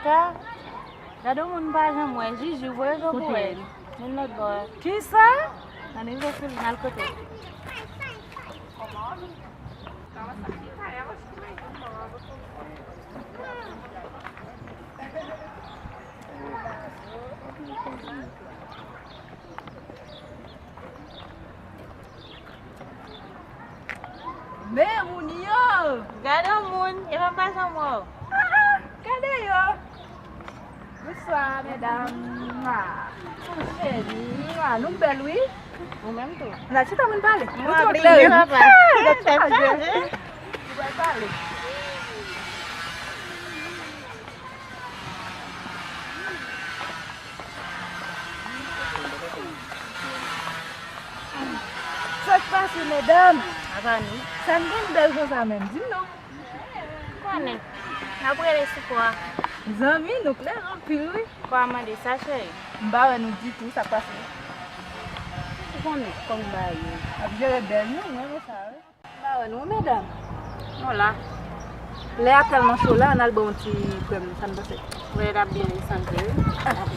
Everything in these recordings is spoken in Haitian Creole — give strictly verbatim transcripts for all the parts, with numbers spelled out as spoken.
Ka, gade yon moun m pa janm wè, Jiji, voye zo pou wè. Vin lòt bò a. Kisa? Ann rive sou li, n al kote l. Men moun yo! Gade yon moun, epa m pa janm wè w. Ah, ah, gade yo! Bonswa, medam. Mwa. Cheri, mwa, nou bèl, wi. Ou menm tou. N a chita moun pale. Nou twò klere. Papa. Ah, tèt chaje. Nou pral pale. Sa k pase, medam? Apa nou? Sa n gen bèl konsa menm? Di m non. Konnen. N ap rele sou kwa. Zanmi, nou klè anpil, wi. Kwa mande sa, cheri? M pa wè nou ditou, sa k pase? Ou konnen kòm bagay yo. Ap jere bèl nou, mwen renmen sa, wi. M pa wè nou, medam. Nou la. Lè a tèlman cho la, ann al bwè yon ti krèm, sa n panse? Wi, l ap byen santi, wi. Ann ale.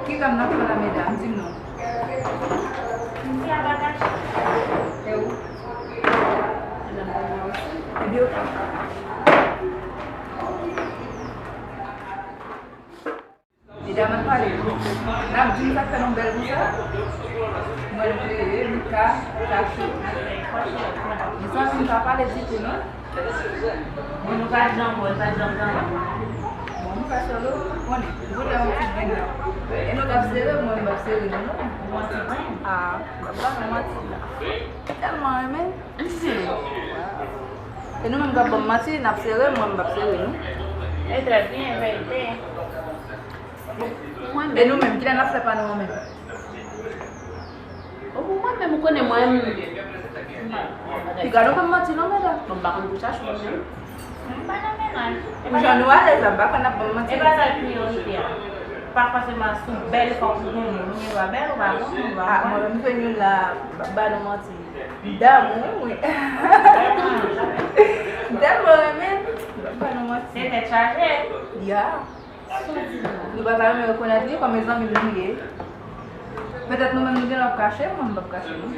Ki gam n ap pran la, medam? Di m non. M di a pa kache. E ou? Ebyen, oke. Medam, ann pale. N ap di m sa k fè nou bèl konsa. Mwen, m klere, Mika, Chacho. Mezanmi, m pa pale ditou, non. Bon, nou pa janm wè, pa janm tande. Bon, m pa solo, konnen, m pote yon ti grenn nan. E nou t ap sere, mwen m p ap sere nou, non. Yon ti grenn? Ah, m p ap ba nou manti la. Tèlman renmen. Li sere. E nou menm k ap ban m manti, n ap sere, mwen m p ap sere nou. E trè byen, verite. Mwen menm. E nou menm, kilè n ap fè pa nou an menm? O, pou mwen menm, ou konnen mwen. Piga nou pa manti non, medam. Bon, m pa konn pou chache mwen menm. M pa nan mennaj. Pou jan nou alèz la, m pa konn ap ban m manti. E pa sa k priyorite a. Pa fòseman si w bèl, fòk ou gen moun. Ou gen dwa bèl, ou pa gen moun, ou pa gen moun. Ah, mwen menm, m fè youn la, ba nou manti. M damou, wi. M tèlman renmen. M pa ban nou manti. Se tèt chaje. Ya. Nou pa ta renmen rekonèt li kòm zanmi nou ye. Petèt nou menm nou gen lòt kache, mwen m p ap kache nou.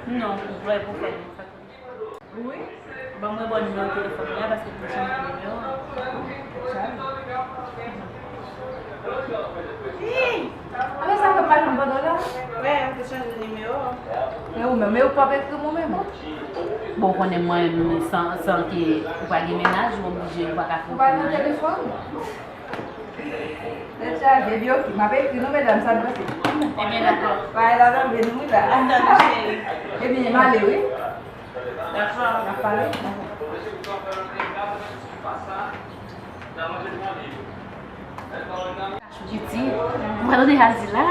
Non, vre pou fè nou fè. Wi. Ban mwen bò nimewo telefòn li a paske m te chanje nimewo a. Hi! Apre sa, m pa janm tande w la. Wi, m te chanje nimewo a. E ou menm, e ou p ap ekri m ou menm? Bon, ou konnen mwen, san, san ke ou pa gen mennaj, ou oblije, ou pa ka fè anyen. Ou pa nan telefòn? Tèt chaje, epi oke, m ap ekri nou, medam, sa n panse. Ebyen, dakò. Bagay la tonbe nou la. Dakò, cheri. Ebyen, m ale, wi. Dakò. N ap pale. Dakò. Piti, ou pa tande Azila?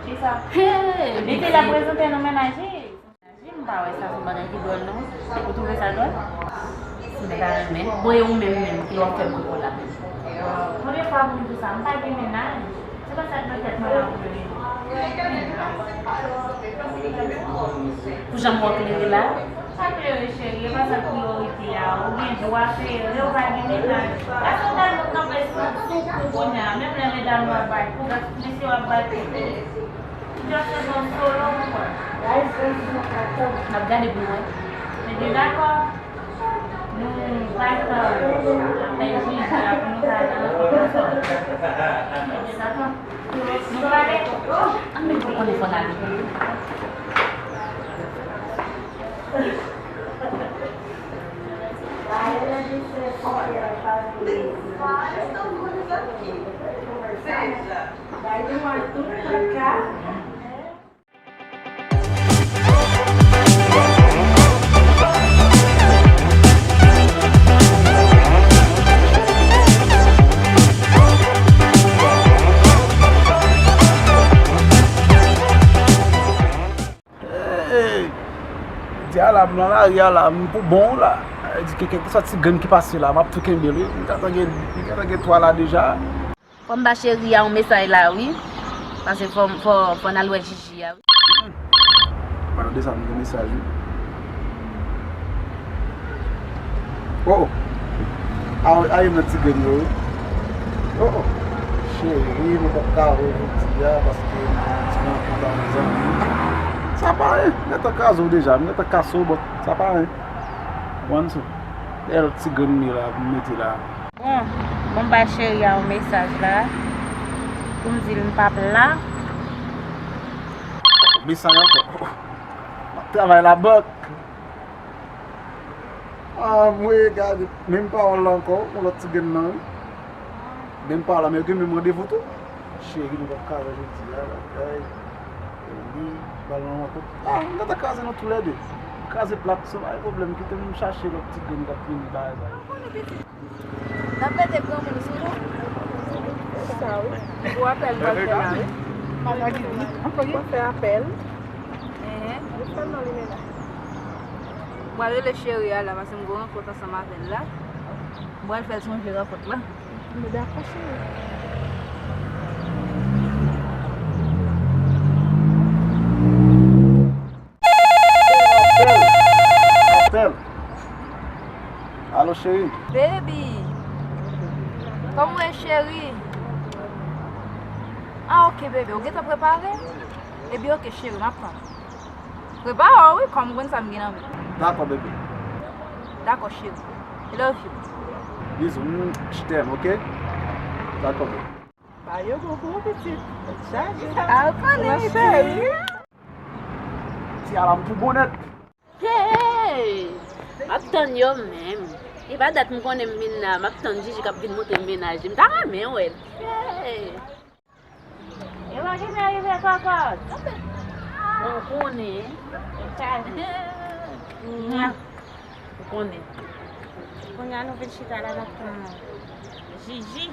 Kisa? Hey, li te la prezante nan mennaj li. M pa wè sa se yon bagay ki dwòl, non. Ou twouve sa dwòl? Si m ta renmen. Bon, e ou menm menm, kilè w ap fè m ankò la menm? Premye fwa pou m di w sa, m pa gen mennaj. Se pa sa k nan tèt mwen la pou mwen. Pou jan m wè w klere la? Pa klere, cheri, e pa sa k priyorite a. Ou gen dwa klere, ou pa gen mennaj. Gade yon dam kanpe sou, sou kou kounye a, menm lè medam yo ap bay kou, mesye yo ap bay kou tou. N ap gade pou nou wè. Ebyen, dakò. Nou pa t ap fè jij la pou nou ka nan ansanm. Ebyen, dakò. Nou prale. Ann men pou konnen fò n ale. Nan lari a la, m pou bon la. Sa vle di ke kèlkeswa ti grenn ki pase la, m ap tou kenbe l, wi. M gentan gen, m gentan gen twa la deja. Fò m ba cheri a yon mesaj la, wi. Paske fò, fò, fò n al wè Jiji a, wi. Mm-mm. Mwen tande sa, m gen mesaj, wi. Oh, oh. A, a, yon nan ti grenn yo, wi. Oh, oh. Cheri, mwen p ap ka wè w jodi a, paske m gen yon ti rankont avèk zanmi m. Sa pa anyen, m gentan kraze w deja, m gentan kase w, but sa pa anyen. Konprann sa? Bèl ti grenn li la, pou m mete la. Bon, bon, m bay cheri a yon mesaj la, pou m di l m p ap la. Mesaj ankò. M ap travay labank. Anmwe, gade, menm pawòl la ankò, yon lòt ti grenn nan, wi. Menm pawòl la, men yo gen menm randevou tou. Cheri, nou p ap ka wè jodi a, bagay. Li, ba l yon rankont. Ah, m gentan kraze nou toulède. Kraze plat, se pa yon pwoblèm, kite m chache lòt ti grenn k ap vini, bagay, bagay. N ap mete granmoun sou nou. Sa wi. Gwo apèl m pral fè la wi. Mwen fè apèl. Enhen. Li fè nan li menaj. M pral rele cheri a la, paske m gen rankont ansanm avè l la. M pral fè l sonje rankont la. M dakò, cheri. Apèl. Apèl. Alo, cheri. Baby. Kòman w ye, cheri? Ah, ok, baby. Ou gentan prepare? Ebyen, ok, cheri, m ap tann ou. Prepare w, wi, kòm ou konn sa m gen nan men. Dakò, baby. Dakò, cheri. I love you. Bizou, mm, je t'aime, ok? Dakò, baby. Ba yo gogo, pitit. Tèt chaje. Ah, ou konnen, pitit. Ti a la m pou bon nèt. Hey! M ap tann yo menm. E pa dat m konnen m vin la, m ap tann Jiji k ap vin montre m mennaj li. M ta renmen wè l. Hey! Yo pa gentan rive, kòkòt. Bon, ou konnen. Tèt chaje. Ou konnen. Kounye a nou vin chita la, n ap tann Jiji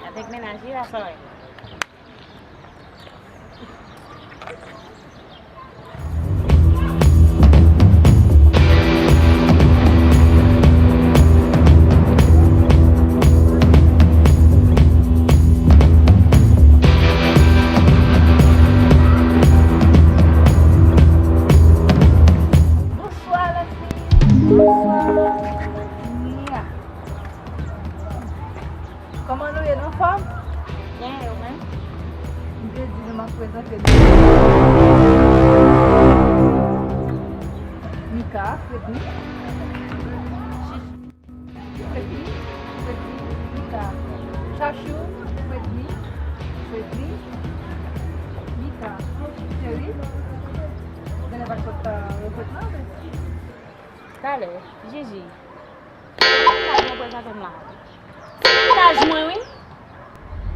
avèk mennaj li la, sa w wè. Bonswa, lèfi. Bonswa. Mwa. Kòman nou ye, n anfòm? Byen, e ou menm? M te di nou m ap prezante nou. Mika, Fredny. Fredny, Fredny, Mika. Chachou, Fredny, Fredny, Mika. Cheri, ou genlè pa t pot, euh, rekwèt lan, men. Talè, Jiji. Sa nou prezante m la? Se mennaj mwen, wi.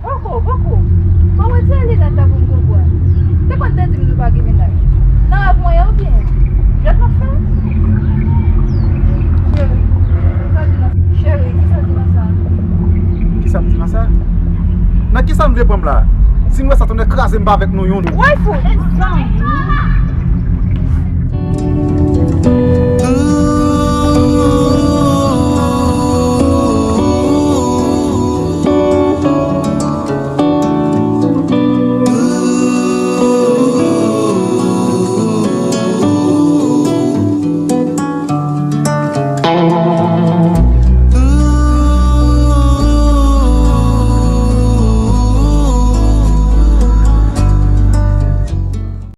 Poko, poko. Bon, retire linèt la pou m konprann. Te konn te di m nou pa gen mennaj. Nan rèv mwen ye oubyen? Jwèt m ap fè? Cheri, kisa w di nan, cheri, kisa w di nan sa? Kisa m di nan sa? Nan kisa m vle pran m la? Si m wè sa, tonnè kraze m pa avèk nou youn. Woy, fout! Zanmi!